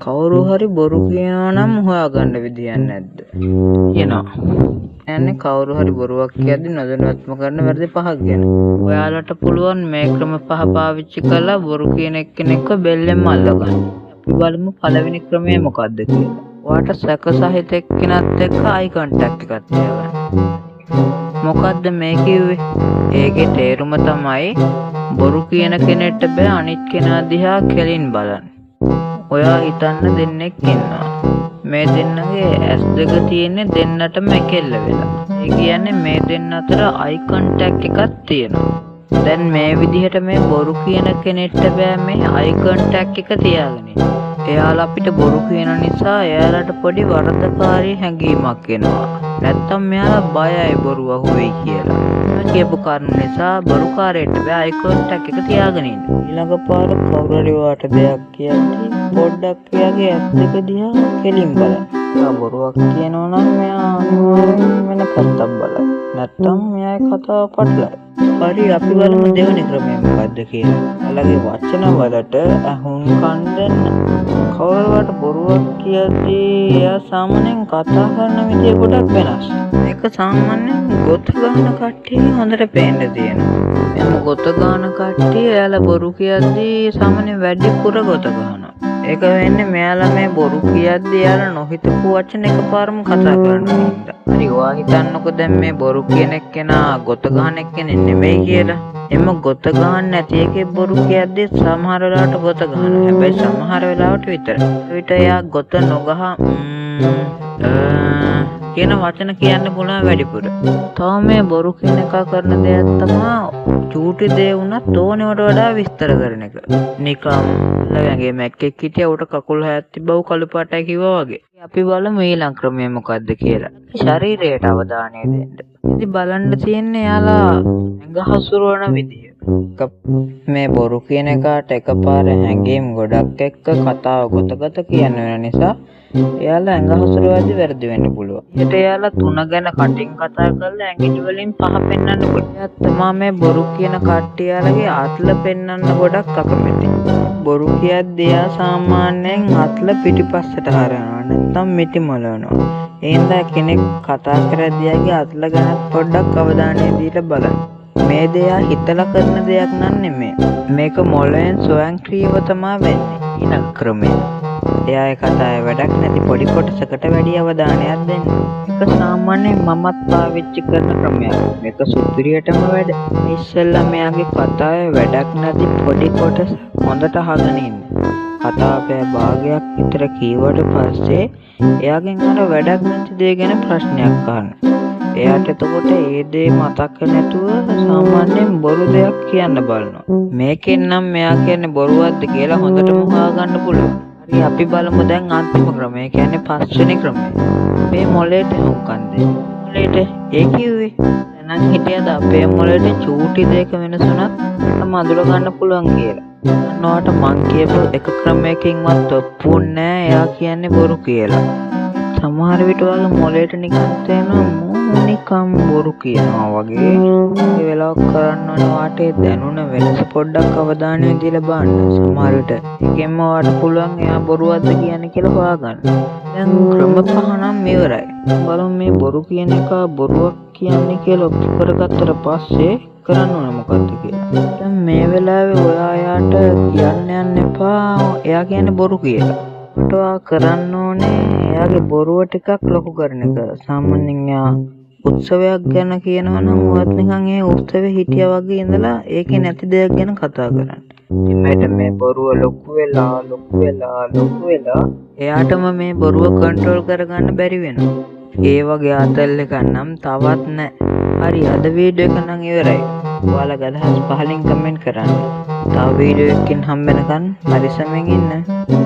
කවුරු හරි බොරු කියනවා නම් හොයාගන්න විදියක් නැද්ද? කියනවා. කියන්නේ කවුරු හරි බොරුවක් කියද්දි නොදැනුවත්වම කරන වැරදි පහක් ගැන. ඔයාලට පුළුවන් මේ ක්‍රම පහ පාවිච්චි කරලා බොරු කියන එක්කෙනෙක්ව බෙල්ලෙන්ම අල්ලගන්න. අපි බලමු පළවෙනි ක්‍රමය මොකක්ද කියලා. ඔයාට සැක සහිත එක්කෙනත් එක්ක අයි කන්ටැක්ට් එකක් තියාගන්න. මොකද්ද මේ කිව්වේ? ඒකේ තේරුම තමයි බොරු කියන කෙනෙක්ට බෑ අනිත් කෙනා දිහා කෙලින් බලන්න. ඔයා හිතන්න දෙන්නෙක් ඉන්නවා. මේ දෙන්නගේ ඇස් දෙක තියෙන්නේ දෙන්නටම එකෙල්ල වෙලා. ඒ කියන්නේ මේ දෙන්න අතර අයි කන්ටැක්ට් එකක් තියෙනවා. දැන් මේ විදිහට මේ බොරු කියන කෙනෙක්ට බෑ මේ අයි කන්ටැක්ට් එක තියාගෙන ඉන්න. එයාලා අපිට බොරු කියන නිසා එයාලට පොඩි වරදකාරී හැඟීමක් එනවා. නැත්තම් මෙයාලා බයයි බොරු අහුවෙයි කියලා. මම කියපු කරුණ නිසා බොරුකාරයෙක්ට බෑ අයි කන්ටැක්ට් එක තියාගෙන ඉන්න. ඊළඟ පාර කවුරු හරි ඔයාට දෙයක් කියද්දි පොඩ්ඩක් එයාගේ ඇස් දෙක දිහා කෙලින් බලන්න. එයා බොරුවක් කියනවා නම් මෙයා අනිවාර්යෙන් වෙන පැත්තක් බලයි. නැත්තම් මෙයාගේ කතාව පටලයි. හරි, අපි බලමු දෙවෙනි ක්‍රමය මොකක්ද කියලා. එයාලගේ වචන වලට ඇහුම්කන් දෙන්න. කවුරුහරි බොරුවක් කියද්දී එයා සාමාන්‍යයෙන් කතා කරන විදිය ගොඩක් වෙනස්. මේක සාමාන්‍යයෙන් ගොත ගහන කට්ටියගේ හොඳට පේන්න තියෙනවා. මෙම ගොත ගහන කට්ටිය එයාලා බොරු කියද්දී සාමාන්‍යයෙන් වැඩිපුර ගොත ගහනවා. ඒක වෙන්නේ මෙයාලා මේ බොරු කියද්දී එයාලා නොහිතපු වචන එකපාරම කතා කරන හින්දා. හරි, ඔයා හිතන්නකෝ දැන් මේ බොරු කියන එක්කෙනා ගොත ගහන එක්කෙනෙක් නෙමෙයි කියලා. එම ගොත ගහන්න නැති එකේ බොරු කියද්දී සමහර වෙලාවට ගොත ගහනවා. හැබැයි සමහර වෙලාවට විතරයි. ඒ විට එයා ගොත නොගහ කියන වචන කියන්න පුළුවන් වැඩිපුර. තව මේ බොරු කියන එකා කරන දෙයක් තමා චූටි දේ වුණත් ඕනෙවට වඩා විස්තර කරන එක. නිකම් ළඟේ මැක්කෙක් හිටියා, ඌට කකුල් හයක් තිබ්බ, ඌ කළු පාටයි කිව්වා වගේ. අපි බලමු ඊළඟ ක්‍රමය මොකක්ද කියලා. ශරීරයට අවධානය දෙන්න. ඉතින් බලන්න තියෙන්නේ එයාලා ඇඟ හසුරුවන විදිය. මේ බොරු කියන එකාට එකපාර හැඟීම් ගොඩක් එක්ක කතාව ගොත ගොත කියන්න වෙන නිසා එයාලා ඇඟ හසුරුවද්දි වැරදි වෙන්න පුළුවන්. ඊට එයාලා තුන ගැන කටින් කතා කරලා ඇඟිලි වලින් පහ පෙන්වන්න පුළුවන්. එයාත් තමා මේ බොරු කියන කට්ටිය එයාලගේ අත්ල පෙන්වන්න ගොඩක් අකමැති. බොරු කියද්දි එයා සාමාන්‍යයෙන් අත්ල පිටිපස්සට හරනවා නැත්නම් මිටි මොලවනවා. ඒ හින්දා කෙනෙක් කතා කරද්දි එයාගේ අත්ල ගැනත් පොඩ්ඩක් අවධානය දීලා බලන්න. මේ දේ එයා හිතලා කරන දෙයක් නන් නෙමෙයි. මේක මොළයෙන් ස්වයංක්‍රීයව තමා වෙන්නේ. ඊළඟ ක්‍රමය. එයා ඒ කතාවේ වැඩක් නැති පොඩි කොටසකට වැඩි අවධානයක් දෙන්න. මේක සාමාන්‍යයෙන් මමත් පාවිච්චි කරන ක්‍රමයක්. මේක සුපිරියටම වැඩ. ඉස්සෙල්ලා මෙයාගේ කතාවේ වැඩක් නැති පොඩි කොටස හොඳට අහගෙන ඉන්න. කතාව පැය භාගයක් විතර කීවට පස්සේ එයාගෙන් අර වැඩක් නැති දේ ගැන ප්‍රශ්නයක් අහන්න. එයාට එතකොට ඒ දේ මතක නැතුව සාමාන්‍යයෙන් බොරු දෙයක් කියන්න බලනවා. මේකෙන් නම් මෙයා කියන්නේ බොරුවක්ද කියලා හොඳටම හොයාගන්න පුළුවන්. හරි, අපි බලමු දැන් අන්තිම ක්‍රමය. ඒ කියන්නේ පස්වෙනි ක්‍රමය. අපේ මොලේට ඇහුම්කන් දෙන්න. මොලේට ඒ කිව්වේ දැනන් හිටියද අපේ මොලේට චූටි දෙයක වෙනස වුණත් තම අඳුර ගන්න පුළුවන් කියලා. ඔයාට මං කියපු එක ක්‍රමයකින්වත් ඔප්පු වුන්නේ නෑ එයා කියන්නේ බොරු කියලා. සමහර විට ඔයාගේ මොලේට නිකන් තේරෙනවා මූ නිකන් බොරු කියනවා වගේ. ඒ වෙලාවක කරන්න ඕනේ ඔයාට ඒ දැනුණ වෙනස පොඩ්ඩක් අවධානය දීලා බලන්න. සමහර විට ඒකෙන්ම ඔයාට පුළුවන් එයා බොරුවක්ද කියන්නේ කියලා හොයාගන්න. දැන් ක්‍රම පහ නම් ඉවරයි. බලමු මේ බොරු කියන එක බොරුවක් කියන්නේ කියලා ඔප්පු කරගත්තට පස්සේ කරන්න ඕනේ මොකද්ද කියලා. දැන් මේ වෙලාවේ ඔයා එයාට කියන්න යන්න එපා එයා කියන්නේ බොරු කියලා. ඔයා කරන්න ඕනේ එයාගේ බොරුව ටිකක් ලොකු කරන එක. සාමාන්‍යයෙන් එයා උත්සවයක් ගැන කියනවා නම් ඔයත් නිකන් ඒ උත්සවෙ හිටියා වගේ ඉඳලා ඒකේ නැති දෙයක් ගැන කතා කරන්න. ඉතින් මේ බොරුව ලොකු වෙලා ලොකු වෙලා ලොකු වෙලා එයාටම මේ බොරුව කන්ට්‍රෝල් කරගන්න බැරි වෙනවා. ඒ වගේ ආතල් එකක් නම් තවත් නෑ. හරි, අද වීඩියෝ එක නම් ඉවරයි. ඔයාලගේ අදහස් පහලින් කමෙන්ට් කරන්න. තව වීඩියෝ එකකින් හම්බ වෙනකන් පරිස්සමෙන් ඉන්න.